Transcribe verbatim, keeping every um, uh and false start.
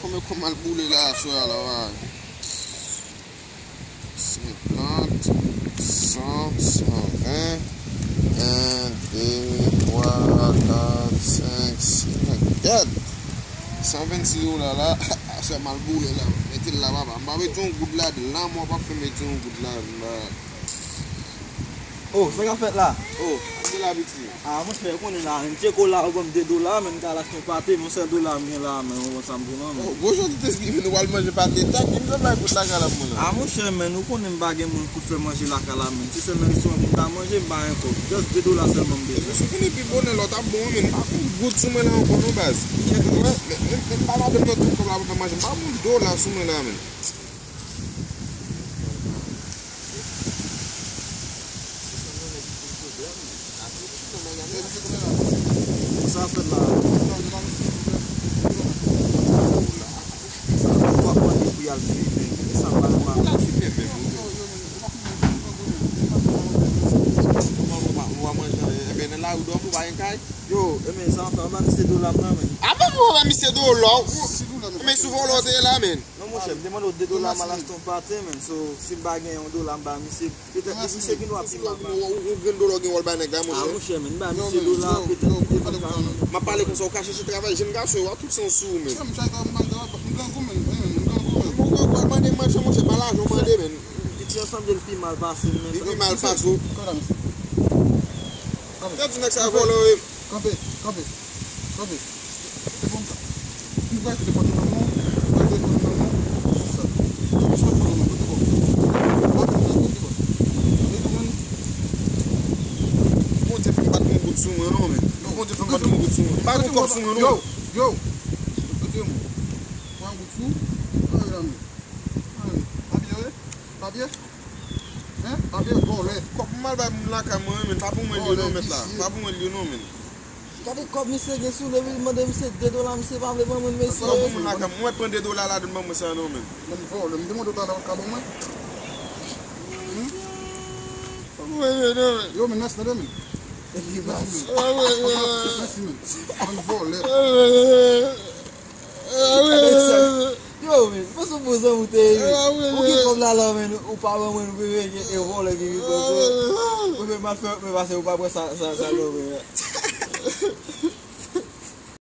Konbyen kòb m al boule la aswè a la, wa? Senkant, san, san ven, en, de, twa, kat, senk, sis, gad! San vennsis dola la, aswè m al boule la. Mete l la, papa. M pa mete yon goud ladan l. Lanmò p ap fè m mete yon goud ladan l. Oh, sa k ap fèt la? Oh, ap de la piti. Ah, monchè, ou konnen la, men Tcheko la, ou ban m de dola, men m ka al achte yon pate, men yon sèl dola m gen la, men ou konn sa m di w lan, men. Oh, gwo jan ki te skive, nou pral manje pate, tak, ki m jan bay kout lakay la pou mwen la. Ah, monchè, men ou konnen m pa gen moun pou fè manje lakay la, men. Se sèl nan restoran pou m ta manje, m pa gen kòb. Just de dola sèlman m bezwen. Epi si w konnen pi bonè lè w t ap bon, men m pa gen yon goud sou mwen la ankò, non, baz. Chèk. Wè, men, men, men m pa madanm nan tout kòb la pou fè manje, m pa gen yon dola sou mwen la, men. Sa fèt la. Sa w ap mande pou y al fimen. E sa m pa renmen. Ou al fimen menm, ou menm. Ou pa manje, ebyen, nan lari w dòmi, ou pa gen kay? Yo, ebyen, sa w ap fè, anba misye dola m nan, men. A bon, ou anba misye dola w? Men sou vòlò w te ye la, men. Non, monchè, m te mande w de dola, m al achte yon pate, men. So, si m pa gen yon dola, m ba misye. Petèt misye gen dwa pi mal ba. Ou, ou gen dola, ou gen wòl ba nèg la, monchè. Ah, monchè, men, m ba misye dola, petèt li te konn ba m. M ap pale konsa, ou ka chèche travay, jèn gason yo, a tout sans sou ou, men. Ou grangou, w al mande manje, monchè, pa lajan w mande, men. Piti an sanble l pi mal pase m, men. Li pi mal pase w. Yo di nèg sa vòlò yo. Kanpe, kanpe, kanpe. Bon, sa. M pral telefòn nan men w, m pral telefòn nan men w. Sa. Yo, m sot nan men w, kote kò? M ap nan kote kò? Kote kò, men? Bondye fè m pa t gen goud sou mwen, non, men. Bondye fè m pa t gen goud sou mwen. M pa gen kòb sou mwen, non. Yo, yo. Kote mwen? Pran goud sou. Ay, la, men. Ay, papye, wi. Papye? Hein? Papye vòlè. Kòb m al bay moun lakay mwen, men pa pou mwen li yo non, mèt la. Pa pou mwen li yo non, men. Gade kòb misye gen sou li, li mande misye de dola, misye pa vle ban mwen, mesye. Kòb pou moun lakay mwen, mwen pran de dola ladan ban mwen sa non, men. Menm vòlè, m te mande w talè w ka ban mwen. Hmm? Pa pou mwen li yo non, men. Yo, men mèsi tande, men. Epi baz. Mèsi, men. Menm vòlè. Yo, men, se pa sou bon zanmi w te ye, men. Ou gen kòb la la, men, ou pa ban mwen, ou bebe, gen e vòlè ki vin pran kòb. Ou men mal fè, men pase ou pa pran sa, sa, sa, non, men.